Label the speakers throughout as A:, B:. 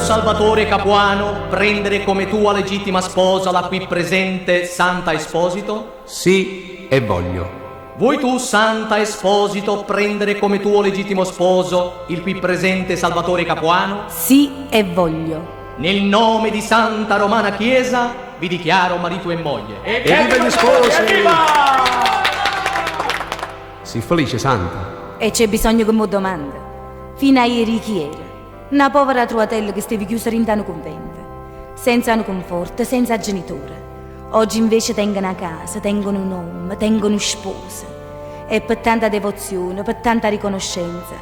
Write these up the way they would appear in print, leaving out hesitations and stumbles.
A: Salvatore Capuano, prendere come tua legittima sposa la qui presente Santa Esposito?
B: Sì, e voglio.
A: Vuoi tu, Santa Esposito, prendere come tuo legittimo sposo il qui presente Salvatore Capuano?
C: Sì e voglio.
A: Nel nome di Santa Romana Chiesa vi dichiaro marito e moglie.
B: Evviva gli sposi! Sii felice, Santa?
C: E c'è bisogno che mi domanda. Fino a ieri chi era? Una povera truatella che stava chiusa in un convento. Senza un conforto, senza genitore. Oggi invece tengono a casa, tengono un nome, tengono sposa. E per tanta devozione, per tanta riconoscenza,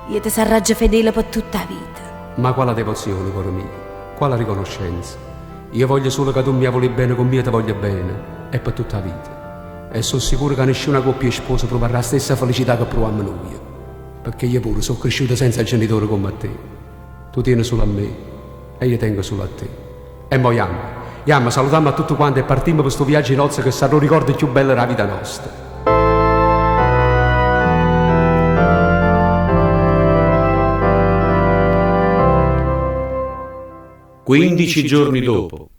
C: io ti sarraggio fedele per tutta la vita.
B: Ma quale devozione, cuore mio? Quale riconoscenza? Io voglio solo che tu mi vuoi bene con me ti voglio bene, e per tutta la vita. E sono sicuro che nessuna coppia sposa proverà la stessa felicità che proviamo noi. Perché io pure sono cresciuto senza genitore come te. Tu tieni solo a me e io tengo solo a te. E mo yamma, yamma, salutiamo a tutti quanti e partiamo per questo viaggio in nozze che sarà il ricordo più bello della vita nostra.
D: Quindici giorni dopo.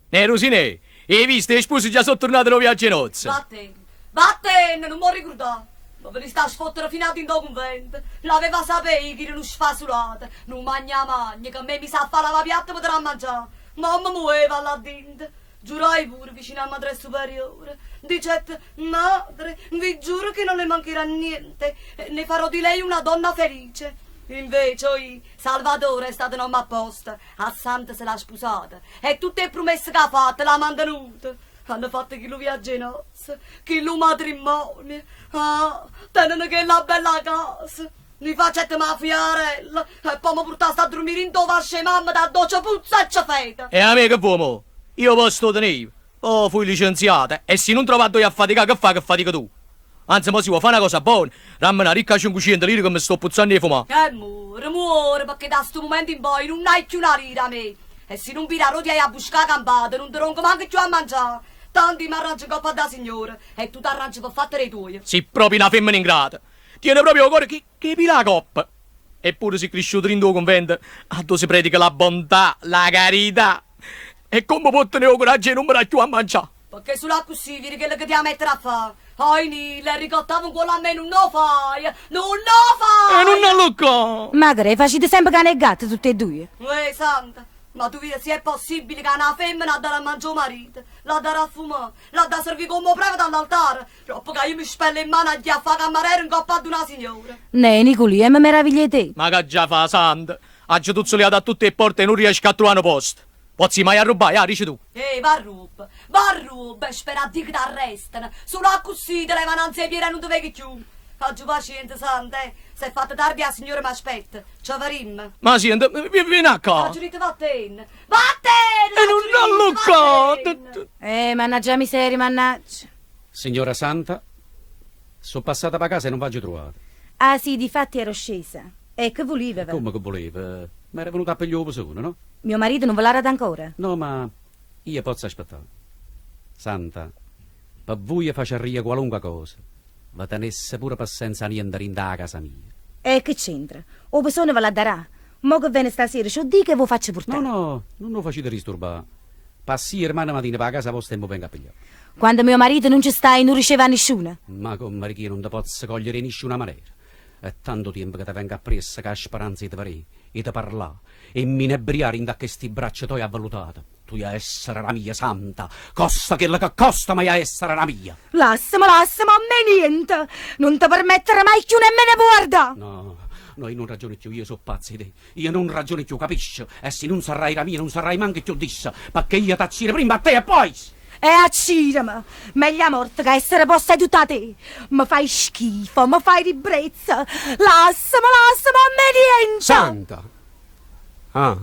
A: Ne Rosinè, hai visto? I sposi già sono tornati dal viaggio in nozze.
E: Vattene, vattene, non mi ricordare. Ma ve li sta a sfottere fino ad in do convento. L'aveva sapere che era uno sfasulato. Non magna magna, che a me mi sa fare la piatta potrà mangiare. Mamma muoveva là dentro. Giurai pure vicino a madre superiore. Dicette, madre, vi giuro che non le mancherà niente. Ne farò di lei una donna felice. Invece, oi, Salvatore è stato un uomo apposta. A Santa se l'ha sposata. E tutte le promesse che ha fatto l'ha mantenuta. Hanno fatto chi lo viaggio in nozze, chi lo matrimonio. Ah, tengono che la bella casa. Mi facete ma fiarella e poi mi portaste a dormire in dove vasce mamma da doccia puzza e c'è feta.
A: E a me che vuoi mo? Io posso tenere. Oh, fui licenziata. E se non trovato io a faticare, che fa che fatica tu? Anzi, mo si vuole fare una cosa buona. Dammi una ricca 500 lire che mi sto puzzando di fumare.
E: E muore, muore, perché da sto momento in poi non hai più una lira a me. E se non vi la rodi a buscare campata, non ti ronco manco più a mangiare. Tanti mi arrangio in coppa da signora e tu ti arrangi per fare le tue.
A: Sei proprio una femmina ingrata. Tiene proprio il cuore che, che pila la coppa. Eppure si è cresciuto in tuo convento, a dove si predica la bontà, la carità. E come può tenere il coraggio di non me la più a mangiare?
E: Perché solo così vedi quello che ti mettere a fare. Ai Nile, ricottavo un culo a me, non lo fai, non lo fai!
A: E non allucco!
C: Ma che facete sempre cane e gatto tutte e due.
E: Uè, santa, ma tu vedi se è possibile che una femmina darà a mangiare marito, la darà a fumare, la da servire come prevete all'altare, dopo che io mi spello in mano a gli a fare cameriere in coppa ad una signora.
C: Ne, Nicolì, e mi meraviglia te.
A: Ma che già fa, santa? Ha già tuzzoliato a tutte le porte e non riesco a trovare un posto. Pozzi mai a rubare, ah, dici tu.
E: Ehi, va a ruba, va a ruba e spera di che ti arrestano. Solo così te levano anzi piedi e non ti vedi più. Faccio pazienza, santa, eh. Se è fatta tardi la signora mi aspetta. Ci vedremo.
A: Ma senti, vieni a qua.
E: Faccio dito vattene. Vattene!
A: E non allucco!
C: Mannaggia miseria, mannaggia.
F: Signora Santa, sono passata per casa e non v'ho trovata.
C: Ah sì, difatti ero scesa. E che voleva?
F: Come che voleva? Ma era venuta a pigliare persona, no?
C: Mio marito non ve l'ha dato ancora?
F: No, ma io posso aspettare. Santa, per voi faceria qualunque cosa. Va tenesse pure per senza niente in da casa mia.
C: E che c'entra? O persona ve la darà. Mo che viene stasera, ci dica che vo faccio portare.
F: No, no, non lo facete disturbare. Passi hermano mattina per casa vostra e mo venga a pigliare.
C: Quando mio marito non ci sta e non riceve a nessuno.
F: Ma come che io non ti posso cogliere in nessuna maniera. È tanto tempo che ti venga appresso che la speranza di te e di parlare e mi inebriare in da questi braccia toi avvallutate. Tu a essere la mia santa, costa quella che costa, ma a essere la mia.
C: Lassami, lassami, a me niente. Non ti permettere mai più nemmeno guarda.
F: No, no, io non ragiono più, io sono pazzo di te. Io non ragiono più, capisci? E se non sarai la mia, non sarai manco più dissa, perché io t'acciro prima a te e poi...
C: E accirami, meglio morta che essere posta tutta te. Mi fai schifo, mi fai ribrezza. Lassami, lassami, a me niente.
B: Santa! Ah,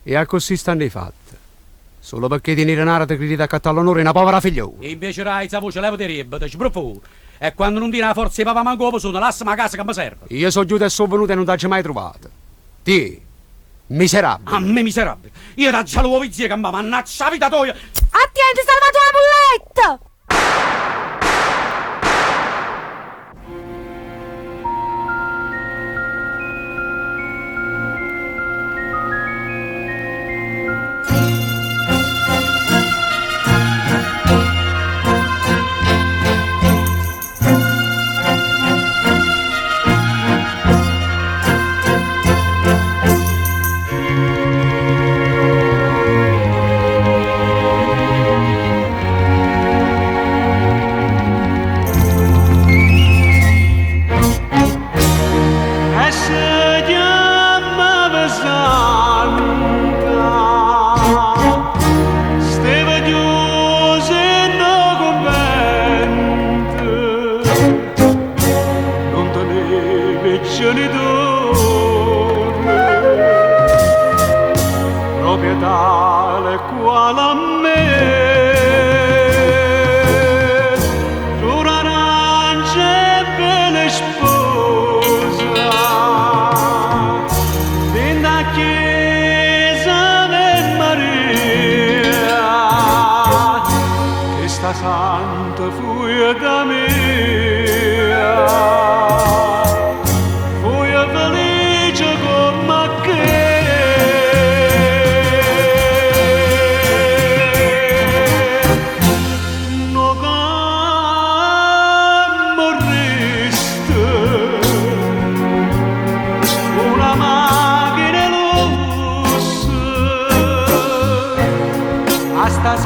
B: e a così stanno i fatti. Solo perché tieni denaro ti credi di accattare l'onore una povera figliola.
F: E invece dai, za voce, levati ribba, sbruffo. E quando non tiene la forza di papà manco sono, lassami a casa che mi serve.
B: Io sono giù e sono venuto e non ti ho mai trovato. Ti, miserabile.
F: A me miserabile. Io da già lo vizio che mi mannaggia la vita tua.
C: Attienti, salvato la bulletta!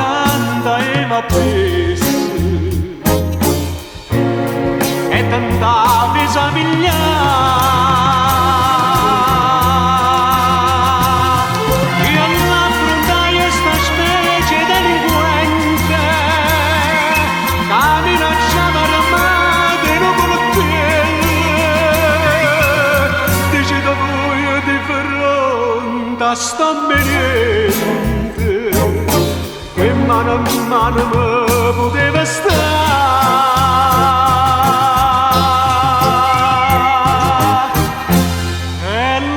G: cantaimo appresso e tentava 'e s' 'a piglià. Io l'affruntaje 'sta specie 'e delinquente ca minacciava armate 'e nu curtiello. Dicite vuje di fronte a st'ommeniente che mano a mano me puteva stà. E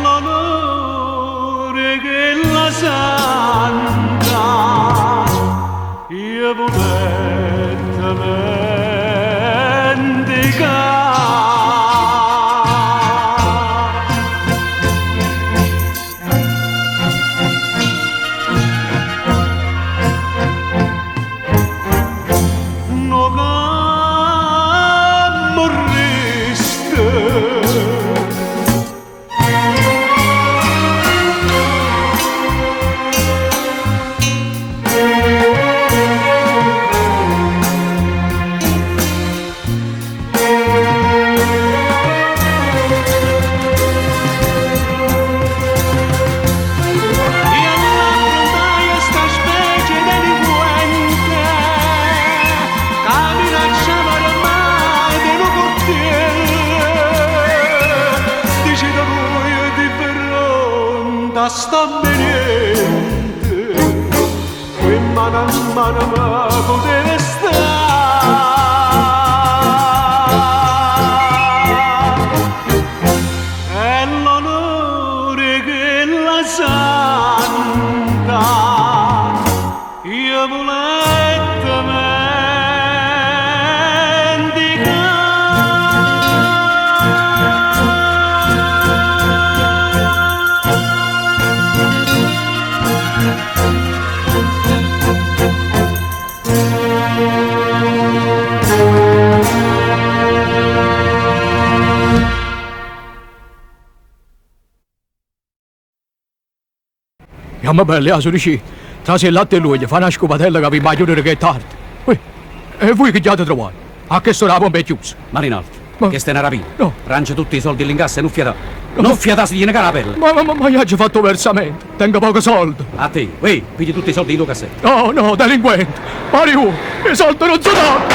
G: l'onore 'e chella santa io putette vendicà. Nu cammurrista. Io l'affrontaje 'sta specie 'e delinquente ca minacciava armate 'e nu curtiello. Dicite vuje di fronte a st'avveniente che mano a mano me puteva stà. E l'onore 'e chella santa io vulette vendicà.
A: Jammo belle, 'a suricì. Trase 'e latte e l'uoglio, fa na scupatella ca vimmo 'a chiudere che è tardi. Uè, e vui che ghiate truvanno? A chest'ora 'a pompa è chiusa.
F: Marinaldo,
A: Ma-
F: chesta è na rapina.
A: No.
F: Range tutti i soldi all'incasso e nun fiatà. Nun fiatà si tiene cara 'a pelle.
A: Ma, ma, ma, ma io aggio fatto 'o versamento, tengo pochi soldi.
F: A te, uè, piglia tutti i soldi dint' 'o cassetto.
A: No, no, delinquente! Mariù, 'e solde nun se danno!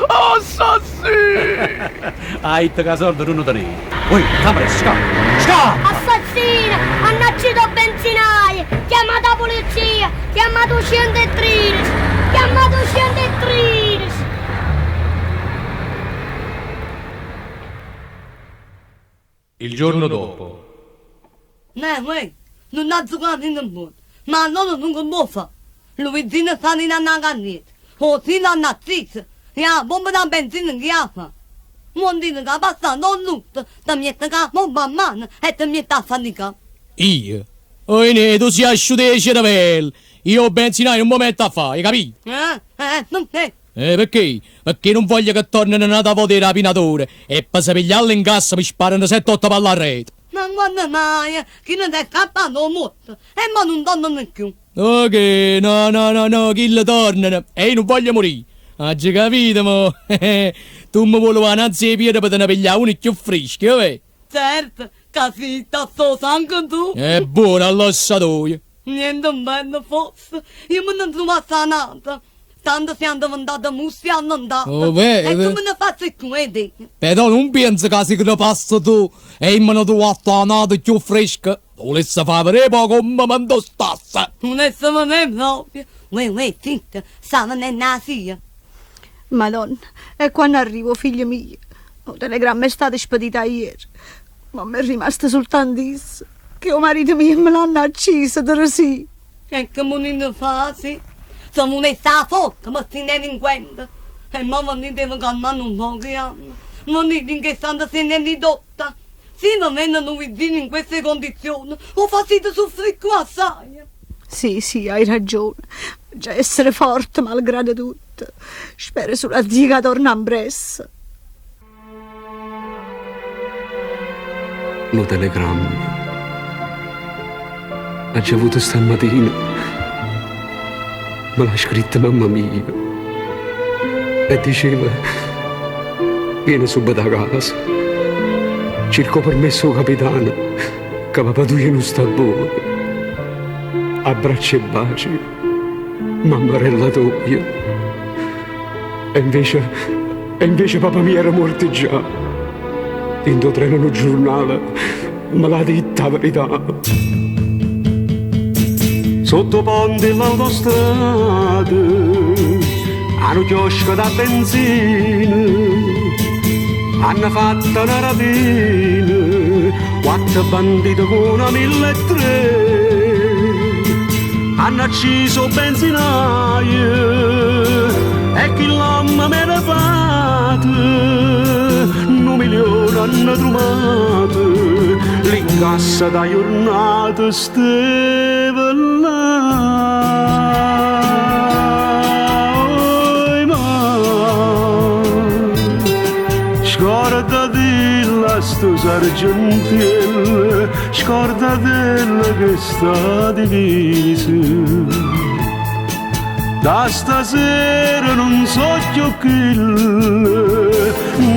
A: Ah, assassino!
F: Ha 'itto ca solde nun ne teneva. Uè, fa presto, scappa! Scappa!
H: Assassino! Hanno acciso 'o benzinaio! Chiammate 'a polizia! Chiammate 'o 113! Chiammate 'o 113!
D: Il giorno dopo.
E: Neh, uè, nun aggio capito buono, ma allora tu che vuò fà? Luigino sta dint' a na cannetta, 'o zio l'hanno acciso e 'a bomba d' 'a benzina chi 'a fa? Vuò dire ca passato 'o lutto te miette cu 'a bomba mmano e te miette a faticà?
A: Io? Oi ne, tu si asciuto 'e cerevelle! Io 'o benzinaio nun m' 'o metto a fà, 'e capito?
E: Eh, eh, pecché?
A: Eh, pecché? Pecché nun voglio che tornano n'ata vota 'e rapinatore e pe se piglià l'incasso me sparano sette otto palle arreto.
E: Ma quanno maje? Chillo s'è scappato 'o muorto e mo nun tornano cchiù.
A: No che? No, no, no, no, chille tornano e io nun voglio murì. Aggio capito mo. Tu me vuò luvà 'nanz' 'e piede pe te ne piglià uno cchiù frisco, è overo?
E: Certo ca sì, t'o sango tu.
A: E buono, all'ossa toja.
E: Niente bello fosse, io me ne truvasse a n'ato. Tanto si hanno diventato mussi hanno andato.
A: Oh, vero?
E: E come ne faccio cchiù 'e te?
A: Però nun pienze ca si te ne passe tu e io me ne truvasse a n'ato cchiù fresco, vulesse fa vedè po' comme me 'ntostasse.
E: Vulesse vedè proprio. Uè, uè, zitto, sta venenno 'a zia.
I: Madonna, e quanno arriva 'o figlio mio? O telegramma è stato spedito aiere. Mo m'è rimasto sultanto isso, che 'o marito mio me l'hanno acciso, Teresì.
E: E che vulite fa, sì? Se vulesse 'a fotte, ma sti delinquente. E mo veniteve calmà nu poco, jammo. Venite in che stanza se n'è ridotta. Si ve vene Luigino in queste condizioni, 'o facite suffrì cchiù assaje.
I: Sì, sì, hai ragione. Aggia essere forte malgrado tutto. Spero sulo a Dio ca torna ampressa.
B: Nu telegramma. Aggio avuto stammatina. Me l'ha scritta mamma mia. E diceva, vieni subito a casa. Cerco permesso al capitano, che papà tuo non sta buono. Abbracci e baci, mammarella tua. E invece, e invece papà mio era morto già. Dentro treno un giornale, me l'ha detta la verità.
G: Sotto ponte l'autostrada, a un chiosco da benzina, hanno fatto una rapina, quattro banditi con una 1003, hanno acceso benzinaio e chi l'hanno me ne fatto, un milione hanno trovato, l'incassa da giornata steva là. Oi, ma, scordatela sto sargentiello, scordatela che sta divisa. Da stasera non so più chi,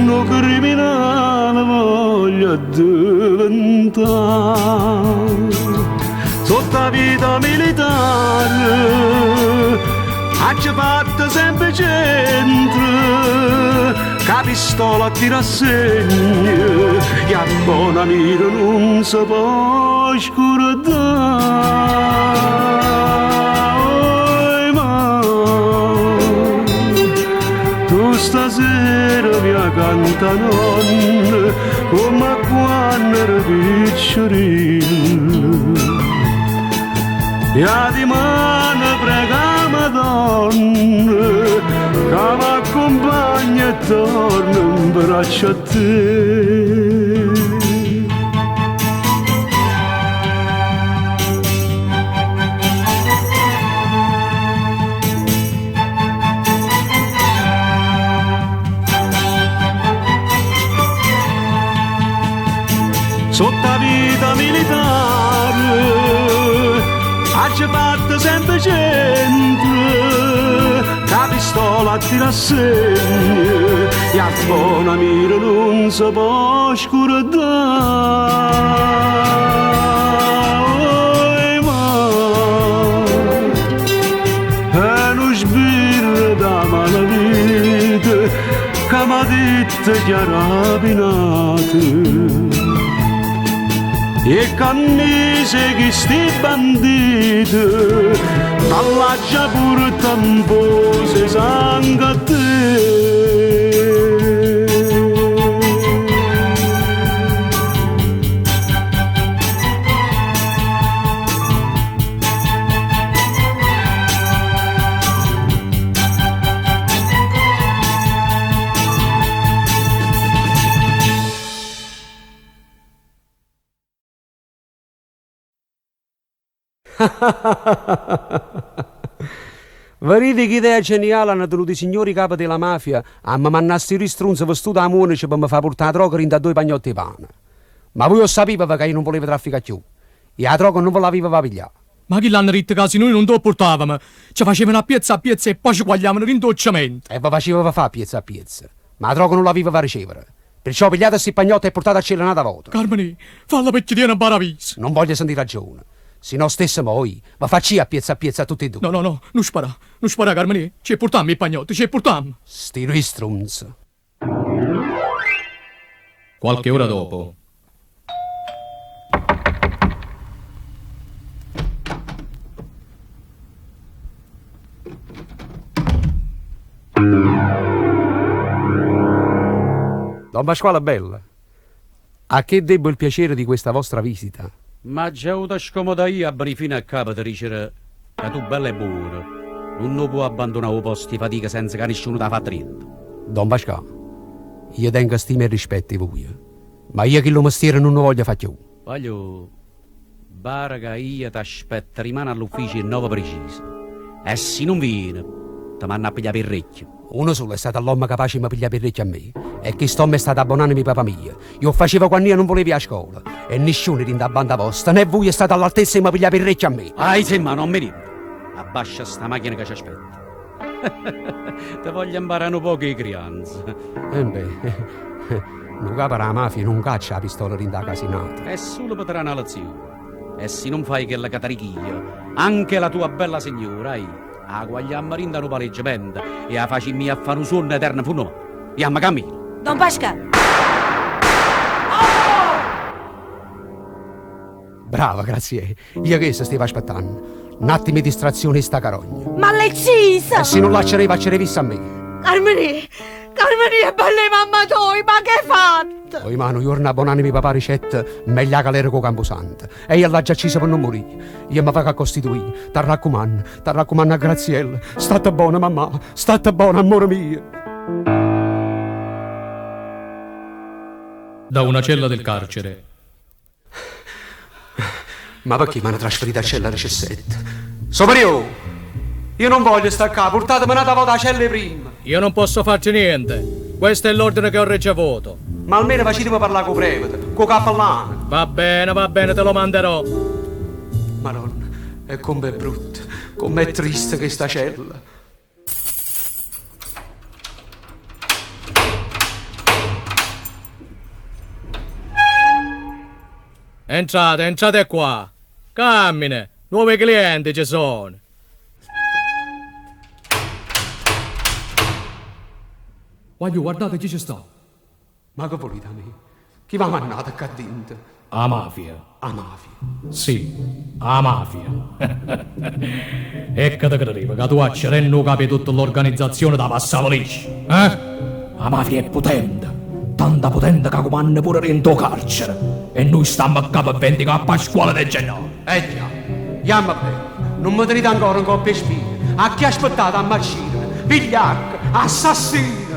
G: no criminale voglio diventare. Sotto la vita militare, ha fatto sempre centro, che pistola tira segno, e a buona mira non si può scordare. Oi, ma, tu stasera mi canta nonna, come quando ero piccolino. E a di mano prega Madonna, che mi accompagna e torna in braccio a te. Sotto la vita militare, ha fatto sempre gente, la pistola tira segno, e a buona mira non si può scordare. Oi, ma, è uno sbirro da malavita, che m'ha detto che era rapinato. E cannese che sti banditi, dalla già pure tampo se sangue a te.
B: Vedete che idea geniale hanno tenuto i signori capi della mafia a mi mandare sti ristrunzi vestiti a monaci per mi far portare la droga in da due pagnotti di pane. Ma voi lo sapevate che io non volevo trafficare più. E la droga non ve l'avevo pigliata.
A: Ma chi l'hanno detto che se noi non te lo portavamo, ci facevano a piezza a piezza e poi ci guagliavano in docciamento.
B: E vi faceva fare piezza a piezza. Ma la droga non l'aveva ricevere. Perciò pigliate sti pagnotti e portate a cena un'altra volta.
A: Carmine, falla perché tiene un paradiso.
B: Non voglio sentire ragione. Se no stesso moi, ma facci a piezza a piezza tutti e due.
A: No, no, no, non spara, non spara Carmine. Ci portammo i pagnotti, ci portammo.
B: Sti ristrunz.
D: Qualche ora dopo.
B: Don Pasquale Bella, a che debbo il piacere di questa vostra visita?
F: Ma già avuto scomoda io a venire fino a capo di dicere che tu bella e buona, non lo puoi abbandonare o posto di fatica senza che nessuno ti fa niente.
B: Don Pasquale, io tengo stima e rispetto di voi, ma io che lo mestiere non lo voglio fare più.
F: Voglio, barca io ti aspetto, rimane all'ufficio il 9 preciso. E se non viene, ti mando a pigliare per orecchio.
B: Uno solo è stato l'uomo capace di mi pigliare per orecchio a me. E che st'uomo è stato abbonanimi papà mio. Io facevo quando io non volevo a scuola. E nessuno in da banda vostra, né voi è stato all'altezza di mi pigliare per orecchio a me.
F: Ah, insomma, non mi ricordo. Abbascia sta macchina che ci aspetta. Te voglio imparare un poco di crianza.
B: Eh beh, nu capo della mafia non caccia la pistola in da casinata.
F: È solo per dare una lezione. E se non fai quella catarichia, anche la tua bella signora, eh, a guagliamo rinda un pareggiamento e a facci mia a fare un sonno eterno fu Iamma cammino.
C: Don Pascal!
B: Brava, grazie. Io che se stavo aspettando. Un attimo di distrazione sta carogna.
I: Ma l'hai uccisa!
B: E se non l'accereva, accerevisse a me.
I: Carmine! Carmine, è bella mamma tua, ma che hai fatto?
B: Poi mano, giorno buonanima mi papà ricetta, meglio la galera con Camposanto. E io l'ha già uccisa per non morire. Io mi faccio a costituire. Ti raccomando, ti raccomando a Graziella. State buona mamma, state buona amore mio.
D: Da una cella del carcere.
B: Ma perché mi hanno trasferito a cella 17? Superiore! Io non voglio stare qua, portatemi un'altra volta a cella prima.
A: Io non posso farci niente. Questo è l'ordine che ho ricevuto.
B: Ma almeno facetemi parlare con prevete, con cappellano.
A: Va bene, va bene, te lo manderò.
B: Madonna, e com'è brutta, com'è triste questa cella.
A: Entrate, entrate qua. Cammine, nuovi clienti ci sono. Voglio, guardate chi ci sta.
B: Ma che volete a me? Chi va mandato qua dentro?
A: A mafia.
B: A mafia?
A: Sì, a mafia. e che te credevo che tu accerenno capi tutta l'organizzazione da Passavolisci, eh? La mafia è potente, tanta potente che comanda pure dentro carcere. E noi stiamo a capo a vendicare a Pasquale De Gennaro.
B: Eh già, jamma bene, non mi tenete ancora un coppia spine. A chi aspettate a macina? Vigliacco, assassino!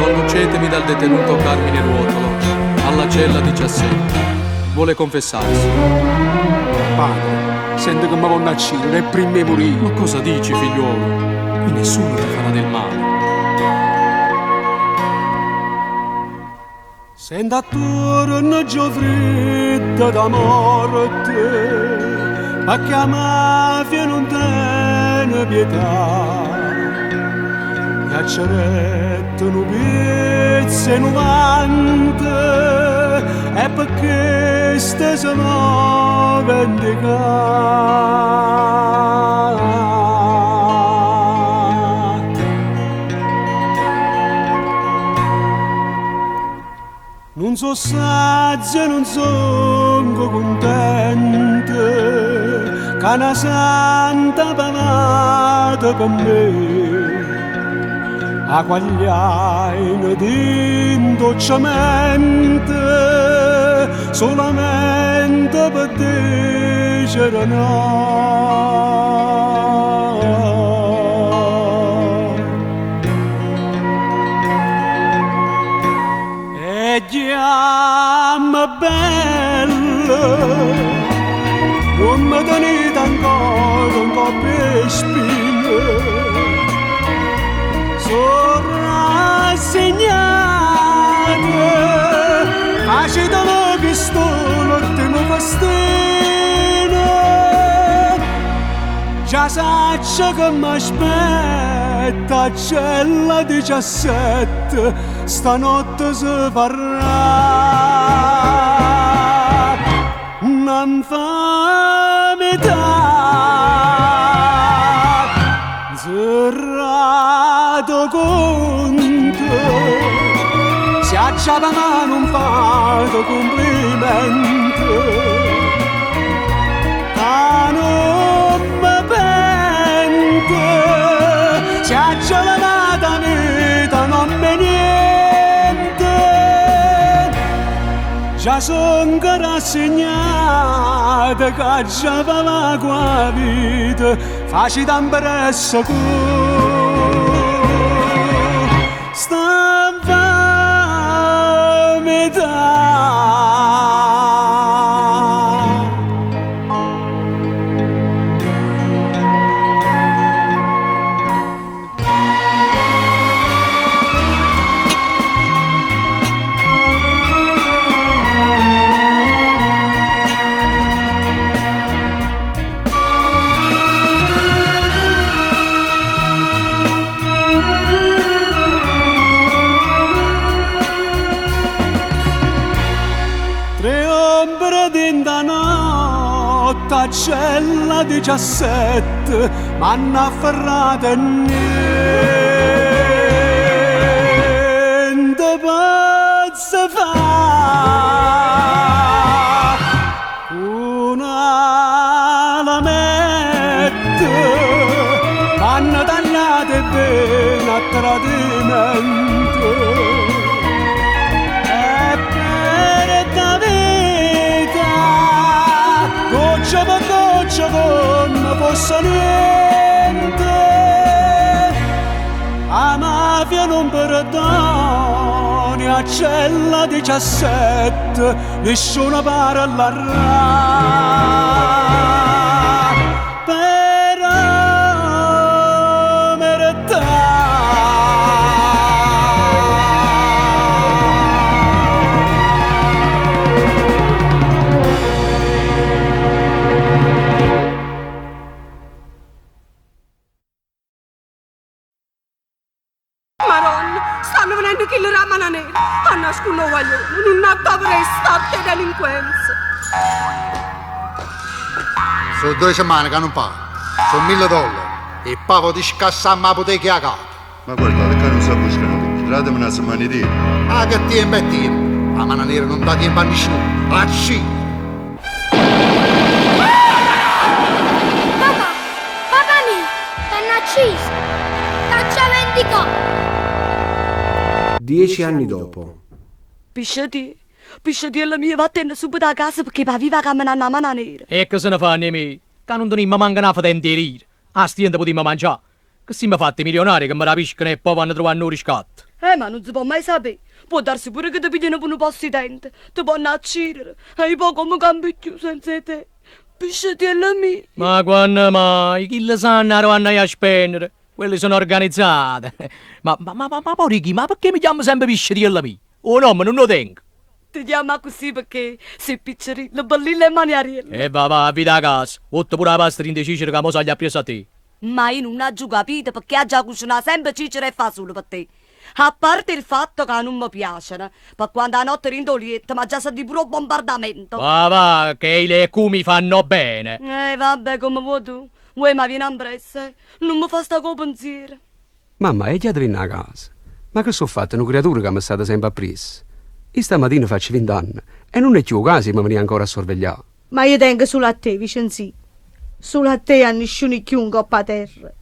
J: Conducetemi dal detenuto Carmine Ruotolo alla cella 17. Vuole confessarsi.
B: Padre, sento che mi vanno a uccidere e prima di morire.
J: Ma cosa dici, figliuolo? Qui nessuno ti farà del male.
G: Sento attorno già fredda da morte, ma che la mafia non tiene pietà. E accerette un pezzo e 90, e perché stessa no vendicare. Non so saggio, non sono contento, che una santa pavata per me. A quagliaino dolcemente, solamente per dire no. E chiama bello, non mi tenete ancora un po' per spine. Sono rassegnata, facetelo che sto l'ultimo festino. Già saccio che mi aspetta, cella 17, stanotte si farà un'infamità. Zerrato conto, si acciava ma non fatto complimento, ma non mi pento, si acciava ma da vita non me niente, già son rassegnata che già va la vita, facci d'ambressa con sta metà. Sempre dint'a notte a cella 17 m'hanno afferrato e niente pozzo fa'. Cu na lametta m'hanno tagliato 'e vene a tradimento. E perdo 'a vita goccia pe goccia comme fosse niente. 'A mafia nun perdona a cella 17 nisciuno parlarrà. Per omertà.
E: Maronna, stanno venendo chilli d' 'a mana nera, annascunne 'o guaglione, nun 'a fa vedè st'atto 'e delinquenza.
K: So' doje semmane ca nun pago. So' mille dollari. E pavo ti scassammo 'a puteca e 'a capa.
L: Ma guardate, ccà nun s'abbusca na lira. Datemi na semmana 'e tiempo.
K: Ah, che tiempo e tiempo! A mana nera nun dà tiempo a nisciuno. Accì!
H: Papà, papà mio, t'hanno acciso! T'aggia vendicà!
M: Dieci anni dopo.
E: Pisciatì, pisciatiello mio, vattenne subito 'a casa pecché p' 'a via va cammenanno 'a mana nera.
A: E che se ne fanno 'e me? Ca nun tenimmo manco na fetente 'e lira. A stiento putimmo mangià. Che simme fatte milionari che me rapiscono e poi vanno truvanno 'o riscatto.
E: Eh, ma nun se po' mai sapè. Può darsi pure che te pigliano pe nu possidente, te ponno accidere e io po' comme campo cchiù senza 'e te. Pisciatiello mio.
A: Ma quanno mai? Chille sanno arò hanno 'a i' a spennere. Quelli sono organizzati. Ma, ma, ma, ma po' dico io, ma pecché mi chiammo sempe Pisciatiello mio? 'O nomme nun 'o tengo.
E: Te chiammo accussì pecché si' piccerillo, bellillo e maniariello.
A: E va va, a vita 'a casa. Votta pure 'a pasta dint' 'e cicere ca mo saglio appriesso a te.
E: Ma io nun aggio capito pecché aggia cucinà sempe cicere e fasule pe te. A parte il fatto ca nun me piaceno, pe quanto 'a notte dint' 'o lietto m'aggia sentì pure 'o bombardamento.
A: Va va, che i legumi fanno bene.
E: E vabbè, comme vuò tu. Uè, ma viene ampressa, eh. Nun me fa sta cu 'o pensiero.
B: Mamma, e ghiateve 'a casa. Ma che so' fatto, nu criaturo ca me state sempe appriesso? Io stammatina faccio vint'anne e nun è cchiù 'o caso 'e me venì ancora a sorveglià.
I: Ma io tengo sulo a te, Vicenzì. Sulo a te e a nisciuno cchiù 'ncopp' 'a terra.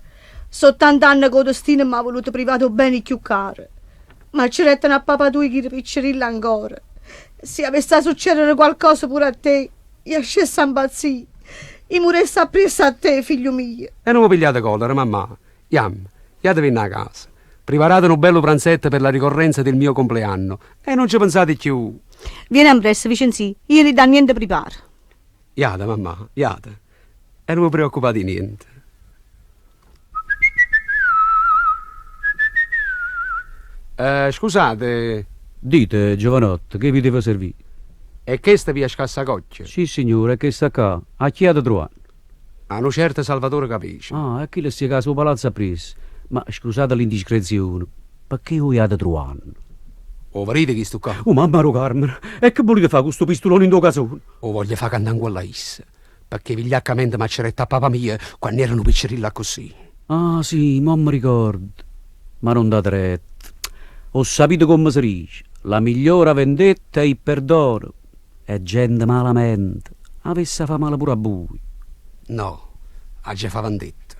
I: So' tant'anne ca 'o destino m'ha voluto privà d' 'o bene cchiù caro. M'accerettero a papà tujo ch'ire piccerillo ancora. Si avesse 'a succedere qualcosa pure a te, io ascesse a 'mpazzì. Io muresse appriesso a te, figlio mio.
B: E nun ve pigliate collera, mammà. Jamme, jatevenne 'a casa. Priparate nu bello pranzetto per la ricorrenza del mio compleanno e nun ce pensate cchiù.
I: Viene ampressa, Vicenzì, io nun dà niente priparo.
B: Jate, mammà, jate. E nun ve preoccupate 'e niente. Eh, scusate.
F: Dite, giovanotto, che vi devo servì?
B: È chesta via Scassacocchie?
F: Sissignore, è chesta ccà. A chi 'ate truvà?
B: A nu certo Salvatore Capece.
F: Ah, e chillo sta 'e casa 'o palazzo appriesso. Ma scusate l'indiscrezione, pecché 'o jate truvanno?
B: 'O vedite chistu ccà?
F: Uh, mamma d' 'o Carmene! E che vulite fa cu stu pistulone 'int' 'o casone?
B: 'O voglio fa cantà 'ncuollo a isso, pecché vigliaccamente m'accerette a papà mio quanno era nu piccerillo accussì.
F: Ah, sì, mo me ricordo. Ma nun date retta. 'O ssapite comme se dice, la migliora vendetta è il perdono. È gente malamente, avess' 'a fa male pure a buje.
B: No, aggia fa vendetta,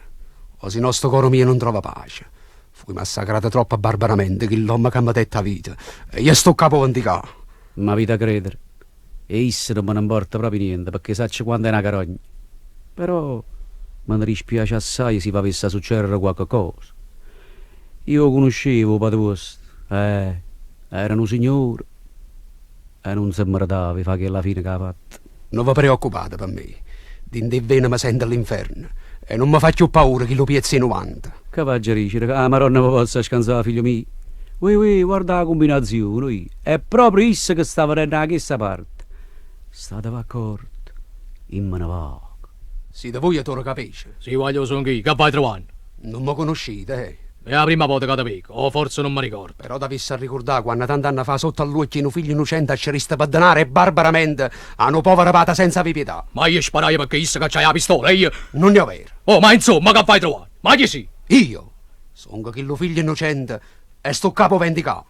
B: o si no sto core mio nun trova pace. Fui massacrato troppo barbaramente, chill'ommo ca me dette 'a vita, e io sto ccà p' 'o vendicà.
F: M'avita credere, 'e isso nun me ne 'mporta proprio niente, pecché saccio quanto è na carogna. Però me ne dispiace assaje si v'avess' 'a succedere quacche cosa. Io 'o cunuscevo 'o pate vuosto, eh, era nu signore. E nun se mmeretava 'e fa chella fine che ha fatto.
B: Nun ve preoccupate pe me. Dint' 'e vene me sento l'inferno e nun me fa cchiù paura chillu piezzo 'e 90.
F: Che v'aggia dicere? Ca 'a Maronna ve pozza scanzà, figlio mio. Uè, uè, guarda 'a cumbinazione, uì. È proprio isso che sta venenno 'a chesta parte. Stateve accorto, io me ne vaco.
B: Site vuje Tore Capece?
A: Sì, guagliò, songh'io, che vai truvanno?
B: Nun me cunuscite, eh?
A: È 'a primma vota ca te veco, o forse nun m'arricordo.
B: Però t'avisse arricurdà quanno tant'anne fa sotto all'uocchie 'e nu figlio 'nnucente acceriste pe denare e barbaramente a nu povero pate senza avè pietà.
A: Ma io sparaie pecché isso cacciaie 'a pistola e io.
B: Nun è overo.
A: Oh, ma insomma, che vai truvanno? Ma chi si'?
B: Io songo chillu figlio 'nnucente e sto ccà p' 'o vendicà.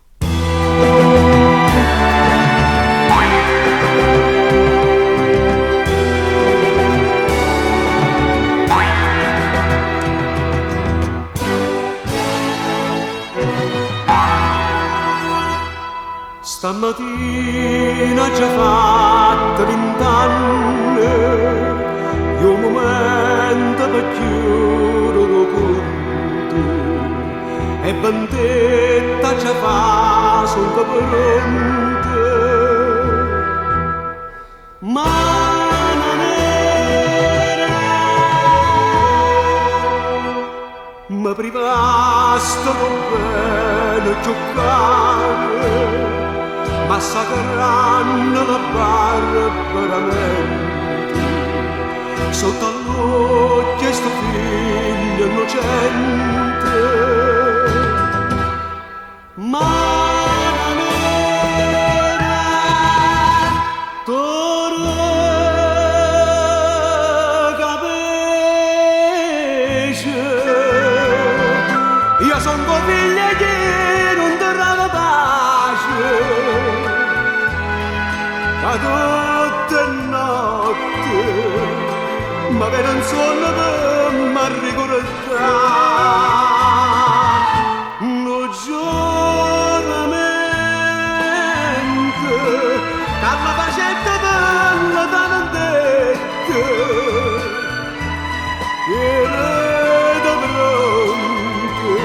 G: Stammatina aggia fatto vint'anne e 'o mumento pe chiudere 'o conto e vendetta aggia fa songo pronto. Mano nera Me privaste d' 'o bbene cchiù caro, massacranneme barbaramente sott'a ll'uocchie 'e 'stu figlio 'nnucente. Mano nera Tore Capece Io songo figlio 'e chi nun trova pace Ca tutt' 'e notte me vene 'nsuonno pe m'arricurdà Nu giuramento ca me facette pe ll'età vendetta Tienete pronte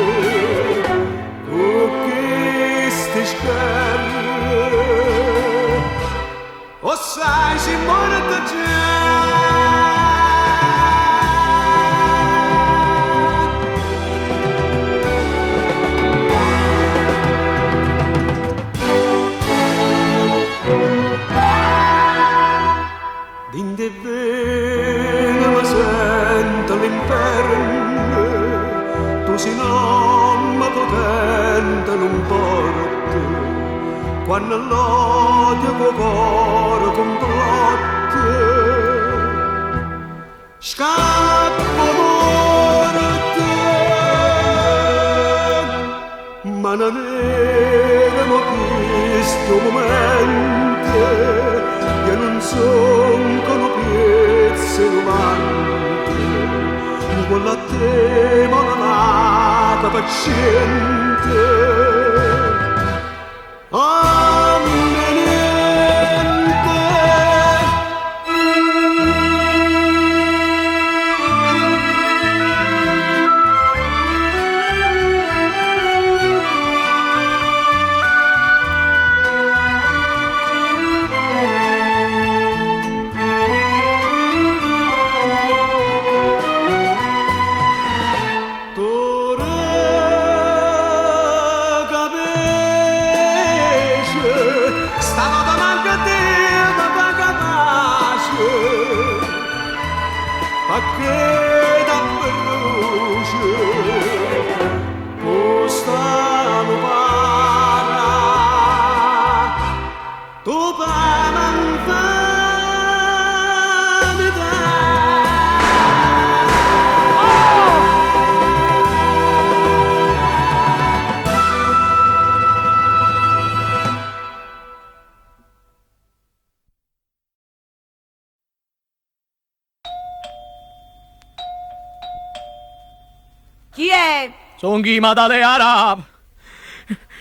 G: cu chesti sferre 'O ssaje si muorto già. Dint' 'e vene me sento l'inferno, tu si n'ommo potente nun 'mporta quanno l'odio cu 'o core cumplotta. Scappo muorto, ma nun era mo chisto 'o mumento, io nun songo nu piezzo 'e lumante, 'ncuollo a te mo ne vaco pe ciente. Omme 'e niente. Tore Capece Stavota manco Dio me fa capace Pecché t'abbruce cu 'sta lupara Tu p' 'a 'nfamità.
E: Chi è?
A: Songh'io Matalè arape.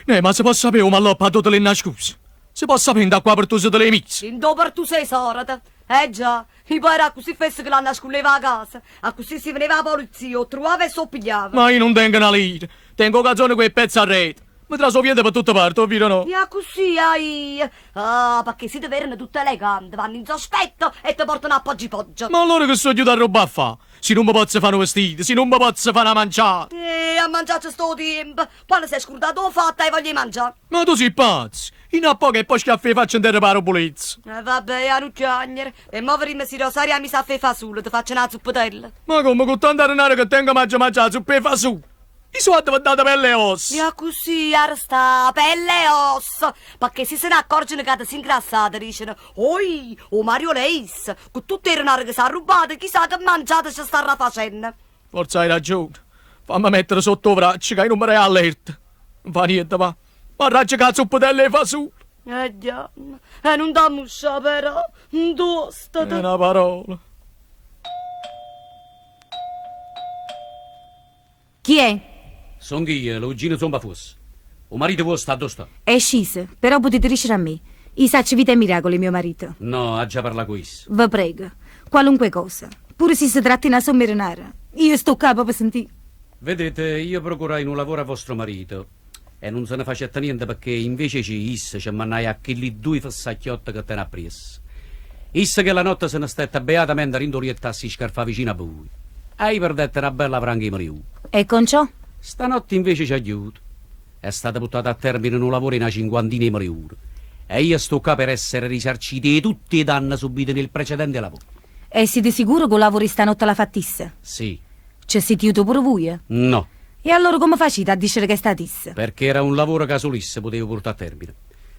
A: Neh, ma se po' sapè 'o malloppo addò te l'hê nascuso? Se po' sapè 'int'a qua' pertuso te l'hê miso?
E: Dint' 'o pertuso 'e sòreta. Eh già, i' po' ero accussì fesso che l'annascunnevo 'a casa. Accussì si veneva 'a polizia 'o truvava e s' 'o pigliava.
A: Ma io nun tengo na lira. Tengo 'o cazone cu 'e pezze arreto. Me trase 'o viento pe tutte parte, 'o vire o no?
E: E accussì aie. Ah, pecché si te vereno tutte elegante, vanno in sospetto e te portano a Poggi Poggio.
A: Ma allora che so' ghiuto a arrobbà a fà? Si nun me pozzo fà nu vestito, si nun me pozzo fà na mangiata.
E: Eh, a mangià ce sta 'o tiempo. Quanno s'è scurdato 'o fatto, hai voglia 'e mangià.
A: Ma tu si' pazzo! Io n'appoco e po' schiaffo 'e faccia 'nterra p' 'a rubulezza.
E: E va be', a nun chiagnere. E mo vedimmo si Rosaria ha miso a fà 'e fasule, te faccio na zuppetella.
A: Ma comme, cu tanta denare che tengo m'aggia mangià 'a zuppa 'e fasule? Io so' addeventata pelle e ossa.
E: E accussì 'a restà, pelle e ossa, pecché si se ne accorgeno ca te si' ngrassata, diceno, Oi, 'o mariuolo è isso, cu tutt' 'e denare che s'ha arrubbato, chisà che mangiata ce starrà facenno.
A: Forse hai ragione. Famme mettere sotto 'o vraccio ca io nun me rejo allerta. Nun fa niente, va. M'arrangio cu 'a zuppetella 'e fasule.
E: Eh già, e nun t'ammuscià però, ntuostate.
A: È na parola.
C: Chi è?
F: Songh'io, Luigino Zombafuosso. 'O marito vuosto addò sta?
C: È sciso, però putite dicere a me. Io saccio vita e miracoli 'e mio marito.
F: No, aggia parlà cu isso.
C: Ve prego, qualunque cosa, pure si se tratta 'e na somma 'e denare, io sto ccà pe ve sentì.
F: Vedete, io procurai nu lavoro a vostro marito e nun se ne facette niente pecché invece 'e ce ji isso ce mannaje a chilli duje fessacchiotte che tene appriesso. Isso chella notte se ne stette beatamente dint' 'o lietto a si scarfà vicino a vuje. E io perdette na bella vranca 'e meliune.
C: E con ciò?
F: Stanotte invece ce agghiuto. È stato purtato a termine nu lavoro 'e na cinquantina 'e meliune. E io sto ccà per essere risarcito 'e tutt' 'e danne subite nel precedente lavoro.
C: E site sicuro che 'o lavoro 'e stanotte l'ha fatto isso?
F: Sì.
C: Ce site juto pure vuje?
F: No.
C: E allora comme facite a dicere che è stato isso?
F: Perché era un lavoro ca sul isso puteva purtà a termine.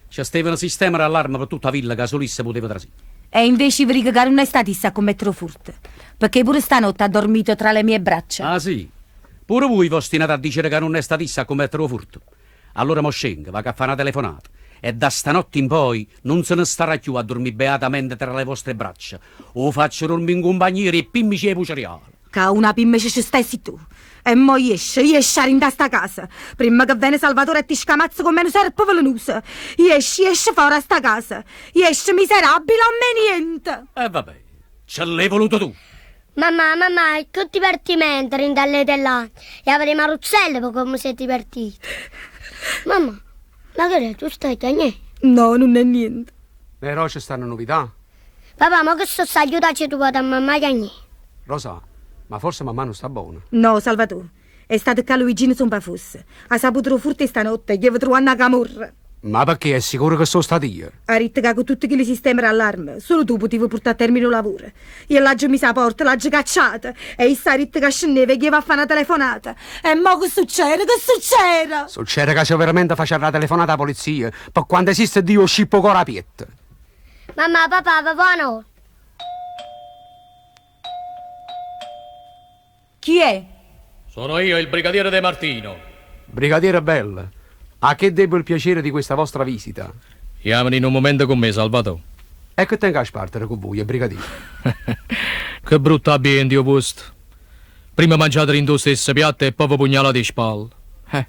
F: Ce steva nu sistema d'allarme pe tutta 'a villa ca sul isso puteva trasì.
C: E invece ve dico ca nun è stato isso a commettere 'o furto, pecché pure stanotte ha dormito tra le mie braccia.
F: Ah sì? Pure vui v'ostinate a dicere ca nun è stato isso a commettere 'o furto? Allora mo scengo, vaco a fà na telefonata e da stanotte in poi nun se ne starà cchiù a durmì beatamente tra le vostre braccia. 'O faccio durmì 'ncumpagnia d' 'e pimmice 'e Puceriale.
C: Ca una pimmece ce stai si tu. E mo jesce, jesce 'a dint' 'a sta casa, primma che vene Salvatore e ti scamazza comme 'nu serpe velenuso. Jesce, jesce fora 'a sta casa. Jesce, miserabile, omm' 'e niente!
F: E va bene, ce l'hê voluto tu!
H: Mammà, mammà, e che divertimento dint' all'Etellandia! E a vedé Maruzzella pe comme s'è divertita! Mammà, ma che d'è, tu stai chiagnenno?
C: No, nun è niente.
B: Però ce stanno novità?
H: Papà, mo che so sagliuta aggio truvato a mammà chiagnenno.
B: Rosà, ma forse mammà nun sta bona.
C: No, Salvatò, è stato ccà Luigino Zompafosse. Ha saputo d' 'o furto 'e stanotte e ghieva truvanno 'a camorra.
B: Ma pecché è sicuro che so' stato io?
C: Ha ditto ca cu tutte chilli sisteme d'allarme, solo tu putive purtà a termine 'o lavoro. Io l'aggio miso 'a porta, l'aggio cacciato e isso ha ditto ca scenneva e ghieva a fà na telefonata. E mo che succede, che succede?
B: Succede ca si overamente faciarrà 'a telefonata 'a polizia, pe quanto esiste Dio 'o scippo 'o core 'a pietto.
H: Mammà, papà, ve vo' n'ora.
C: Chi è?
A: Sono io, il brigadiere De Martino.
B: Brigadiere bello, a che debbo il piacere di questa vostra visita?
A: Ià venì nu mumento cu me, Salvatò.
B: E che tengo 'a spartere cu vuje, brigadì?
A: Che brutto ambiente 'o vuosto. Primma mangiate dint' 'o stesso piatto e po' ve pugnalate 'e spalle. Eh.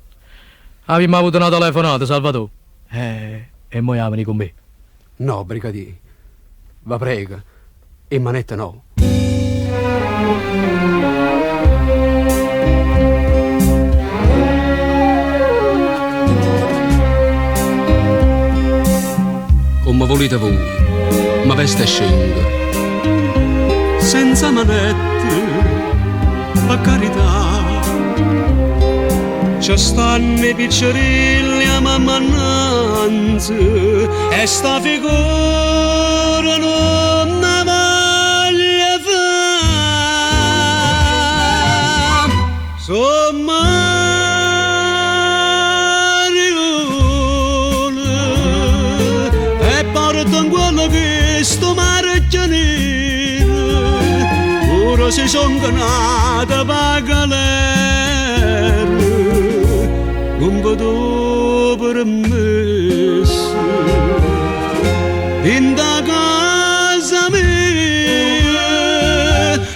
A: Avimmo avuto na telefonata, Salvatò. Eh, e mo ià venì cu me.
B: No, brigadì, ve prego, 'e manette no.
J: Comme vulite vuje, me vesto e scengo.
G: Senza manette, pe carità. Ce stanno 'e piccerilli 'a mamma annanze e sta figura nun 'a voglio fa. So' mariuole e porto 'ncuollo chistu marchio niro pure si songo nato p' 'a galera nun ve do permesso dint' 'a casa mia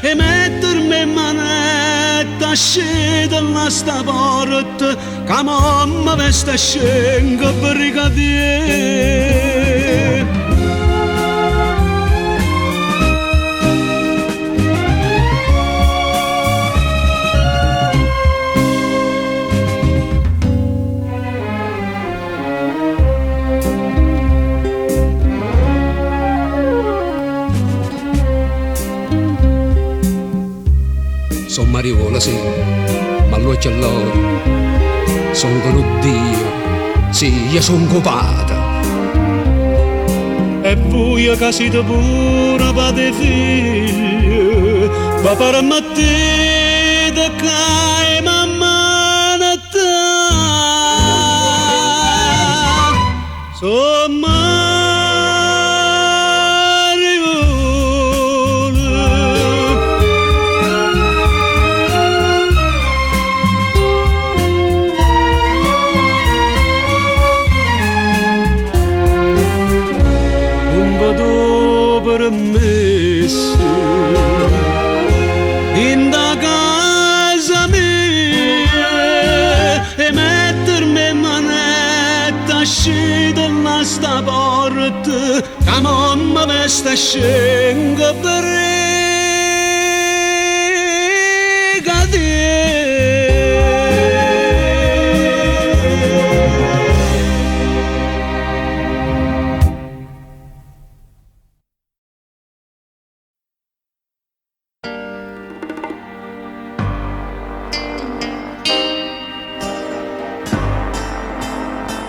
G: 'e metterme 'e manette ascì da sta porta ca mo me vesto e scengo brigadier.
J: So' mariuolo, sì, ma all'uocchie lloro songo nu Dio, sì, io songo 'o pate.
G: E vuje ca site pure pate 'e figlie, ve permettete ca 'e mammane. So Un vedo permesso in da casa mia e mettermi in manetta uscì dalla sta porta che mamma mi sta scendendo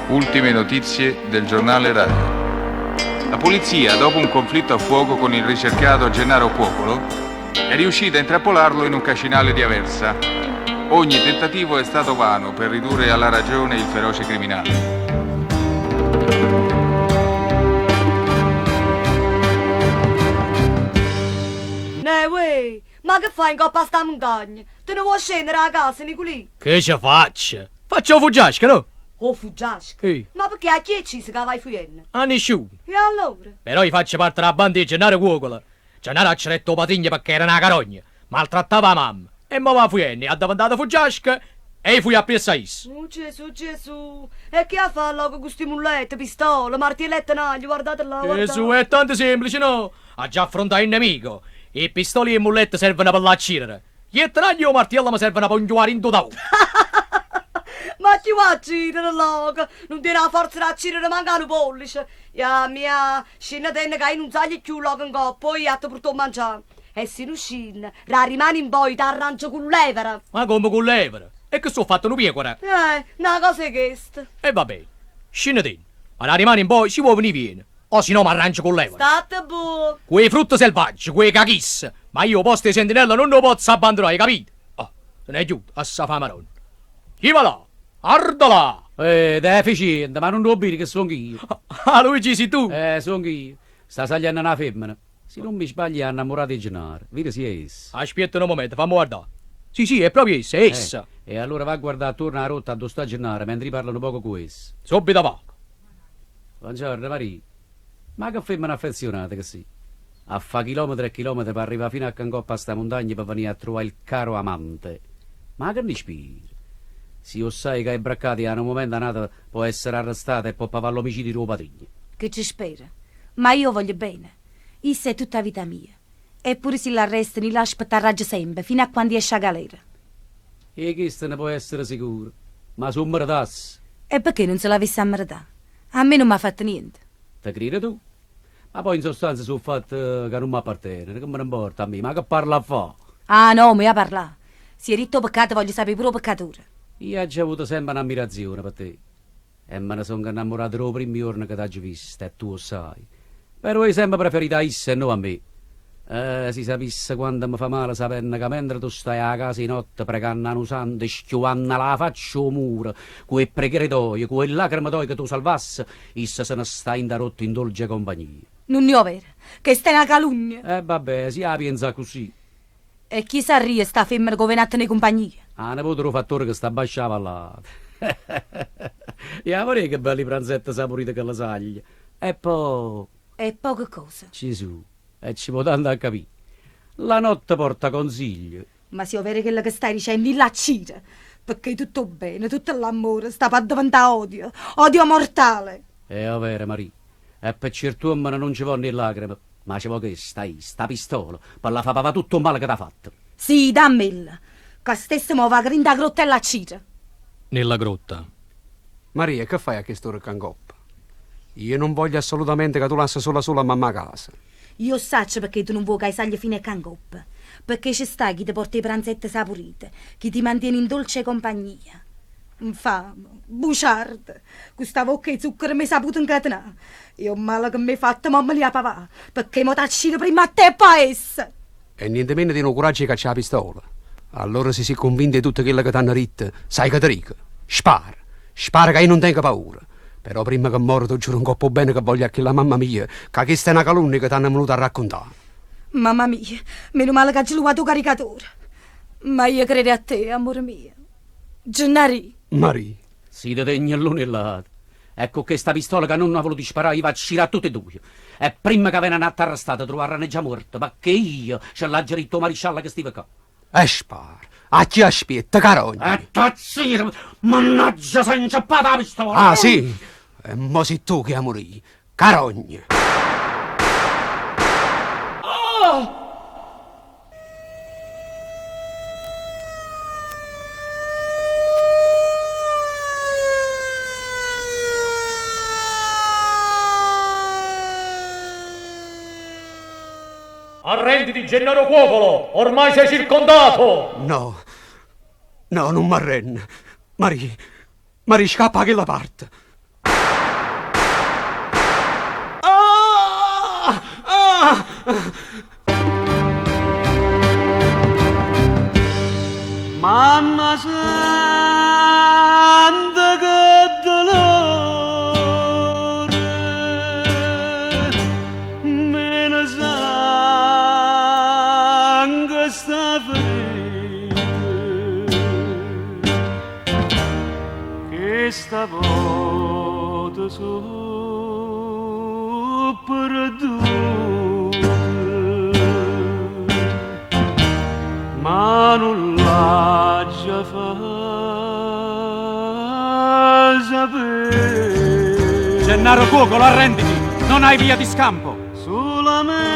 M: Ultime notizie del giornale radio. La polizia, dopo un conflitto a fuoco con il ricercato Gennaro Cuocolo, è riuscita a intrappolarlo in un cascinale di Aversa. Ogni tentativo è stato vano per ridurre alla ragione il feroce criminale.
E: Ne, uè, ma che fai in coppa a sta montagna? Te ne vuoi scendere a casa, Nicolì?
A: Che ci faccio? Faccio fuggiasca, no?
E: O fuggiasca?
A: Ehi.
E: Ma perché a chi è ci che vai fugendo?
A: A nessuno.
E: E allora?
A: Però io faccio parte della banda di Gennaro Cuocola. Gennaro ha ceretto patrigno perché era una carogna. Maltrattava la mamma. E mo va fugendo, è diventata fuggiasca e io fui a Piessais.
E: Oh Gesù, Gesù, e che ha fatto là con questi mulletti, pistole, martellette, naglio, guardate là, guardate.
A: Gesù, è tanto semplice, no? Ha già affrontato il nemico. E pistole e mullette servono per l'accirere. Gli e martello mi servono per ingiuare in totale.
E: Ma chi va a girare là? Non tiene la forza da girare manca un pollice. Ya mia, scende che io non sagli più là in coppa, poi ti porto a mangiare. E se non scende, rimani in poi, ti arrangio con l'evera.
A: Ma come con l'evera? E che sto fatto una pecora?
E: Una cosa è questa.
A: E va bene, scende Ma da rimane in poi si può venire viene. O se no mi arrangio con l'evera.
E: State buono.
A: Quei frutti selvaggi, quei cachis. Ma io posto di sentinella non lo posso abbandonare, capito? Oh, se ne è giù, a sa fa maronna. Chi va là? Ardola!
F: Deficiente, ma non devo dire che sono io.
A: Ah, Luigi, sei tu?
F: Sono io. Sta salendo una femmina. Se non mi sbaglio è innamorata di Gennaro. Vedi se è essa.
A: Aspetta un momento, fammi guardare. Sì, sì, è proprio essa, è essa.
F: E allora va a guardare attorno alla rotta dove sta Gennaro mentre parlano poco con essa.
A: Subito va.
F: Buongiorno, Maria. Ma che femmina affezionata che sì. A fa chilometri e chilometri per arrivare fino a Cancoppa a sta montagna per venire a trovare il caro amante. Ma che ne ispira? Se io sai che è braccati a un momento nato può essere arrestata e può pagare l'omicidio di tuo patrigno.
C: Che ci spera. Ma io voglio bene. Issa è tutta vita mia. Eppure se l'arrestano, la aspetterà sempre, fino a quando esce a galera.
F: E questo ne può essere sicuro. Ma su meritasse.
C: E perché non se l'avesse a meritare? A me non mi ha fatto niente.
F: Te credi tu? Ma poi in sostanza sul fatto che non mi appartiene, che me ne importa a me, ma che parla a fa?
C: Ah no, mi ha parlato. Se è ritto peccato voglio sapere pure peccatore.
F: Io ho già avuto sempre un'ammirazione per te. E me ne sono innamorato il primo giorno che ti ho vista, e tu lo sai. Però hai sempre preferito a essa e non a me. Si sapesse quanto mi fa male sapendo che mentre tu stai a casa di notte pregando a un santo e schiovando la faccia al muro, quei preghiere tue, quelle lacrime tue che tu salvasse, essa se ne sta in rotto in dolce compagnia.
C: Non è vero, che stai una calunnia.
F: Vabbè, si la pensa così.
C: E chi sa rie sta femmina che viene in compagnia?
F: Ah, ne potrò fattore che sta basciava là. E vorrei che belli pranzetti saporiti che la saglia. E poi...
C: E poche cosa.
F: Gesù, e ci può tanto a capire. La notte porta consiglio.
C: Ma se è vero quello che stai dicendo, la cira. Perché tutto bene, tutto l'amore sta per diventare odio. Odio mortale.
F: È vero, Maria. E per certo uomo non ci vanno le lacrime. Ma ci vuole che stai, sta pistola, per la fa pavare tutto il male che t'ha fatto.
C: Sì, dammela. Che stesso mo va a grinda grotta e la cira.
A: Nella grotta.
B: Maria, che fai a quest'ora cangoppa? Io non voglio assolutamente che tu lasci sola sola mamma a casa.
C: Io saccio perché tu non vuoi che saglia fino a cangoppa. Perché ci sta chi ti porta i pranzette saporite, chi ti mantiene in dolce compagnia. Infame, bugiarda, questa bocca di zucchero mi saputo incatenare. Io male che mi hai fatto, mamma li ha pavà, perché mo t'accino prima a te e poi a essa.
B: E niente meno di un coraggio che c'ha la pistola. Allora se si convince di tutto quello che t'hanno detto, sai che ti dico? Spara, spara che io non tengo paura. Però primma che moro t' 'o giuro 'ncopp' 'o bene che voglio a chella mamma mia, ca chesta è na calunnia che t'hanno venuto a raccuntà.
C: Mamma mia, meno male che aggio luvato 'o caricatore. Ma io credo a te, amore mio. Gennarì.
B: Marì.
F: Site degno l'uno 'e ll'ato. E cu chesta pistola ca nun ha voluto sparà io v'acciro a tutte e duje. E primma ca veneno a t'arrestà te truvarranno già muorto, pecché io ce l'aggio ditto 'o marisciallo che stive ccà.
B: E spara. A chi aspiette, carogna?
F: E t'acciro! Mannaggia s'è inceppata 'a pistola!
B: Ah, sì? E mo si tu che 'a murì, carogna!
F: Oh!
A: Arrenditi, Gennaro Cuocolo! Ormai sei circondato!
B: No, no, nun m'arrenno. Marì, Marì, scappa 'a chella parte. Ah! Ah!
G: Mamma santa che dolore Mena sangue sta ferita Chesta vota so perduto Ma nun l'aggia fa sapè
N: Gennaro Cuocolo, arrenditi! Non hai via di scampo!
G: Sulamente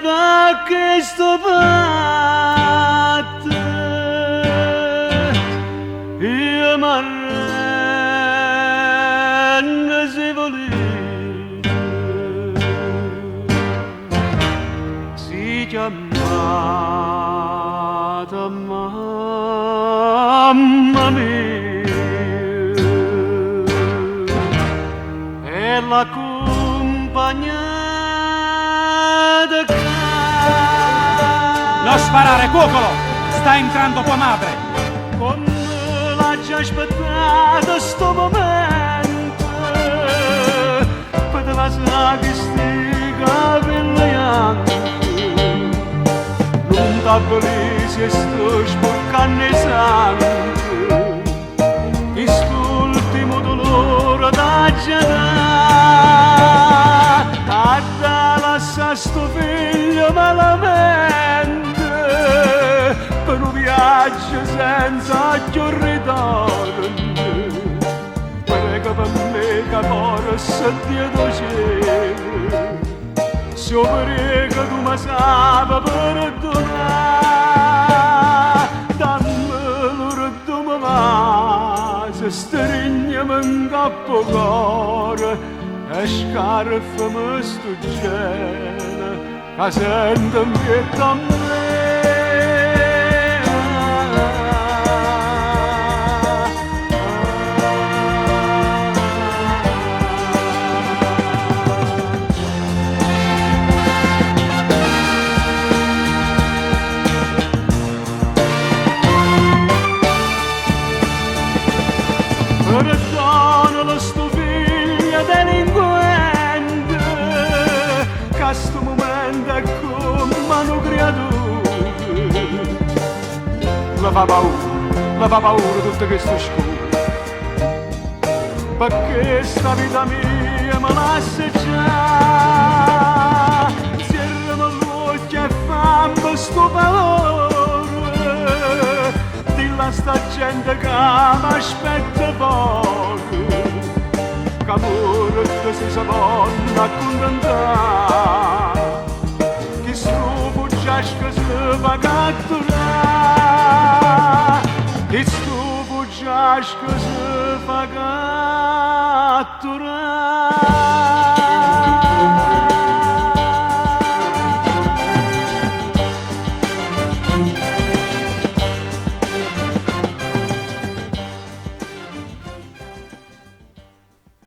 G: a chesto fatto io m'arrendo si volite. Si chiammate mamma mia e l'accompagnate ccà.
N: Non sparare, Cuocolo! Sta entrando tua madre!
G: Comme l'aggio aspettato sto momento Pe te vasà chisti capille janche Nun t'avvelì si sto sporcanno 'e sangue Chist'ultimo dolore t'aggia dà Adda lassà sto figlio malamente Pe nu viaggio senza cchiù ritorno Prega pe me ca forse Dio d' 'o cielo Si 'o prego tu me sape perdunà Damme l'urdemo vaso Strigneme 'ncopp' 'o core E scarfame stu gelo Ca sento 'mpietto a me Perdonalo stu figlio delinquente Ca a stu mumento è comm' a nu criaturo Le fa paura, le fa paura tutto chesto scuro Pecché sta vita mia me lassa già Nzierrame ll'uocchie e famme stu favore Dilla a sta gente ca m'aspetta fore Ca muorte si se ponno accuntentà Chistu fuggiasco se fa catturà Chistu fuggiasco se fa catturà.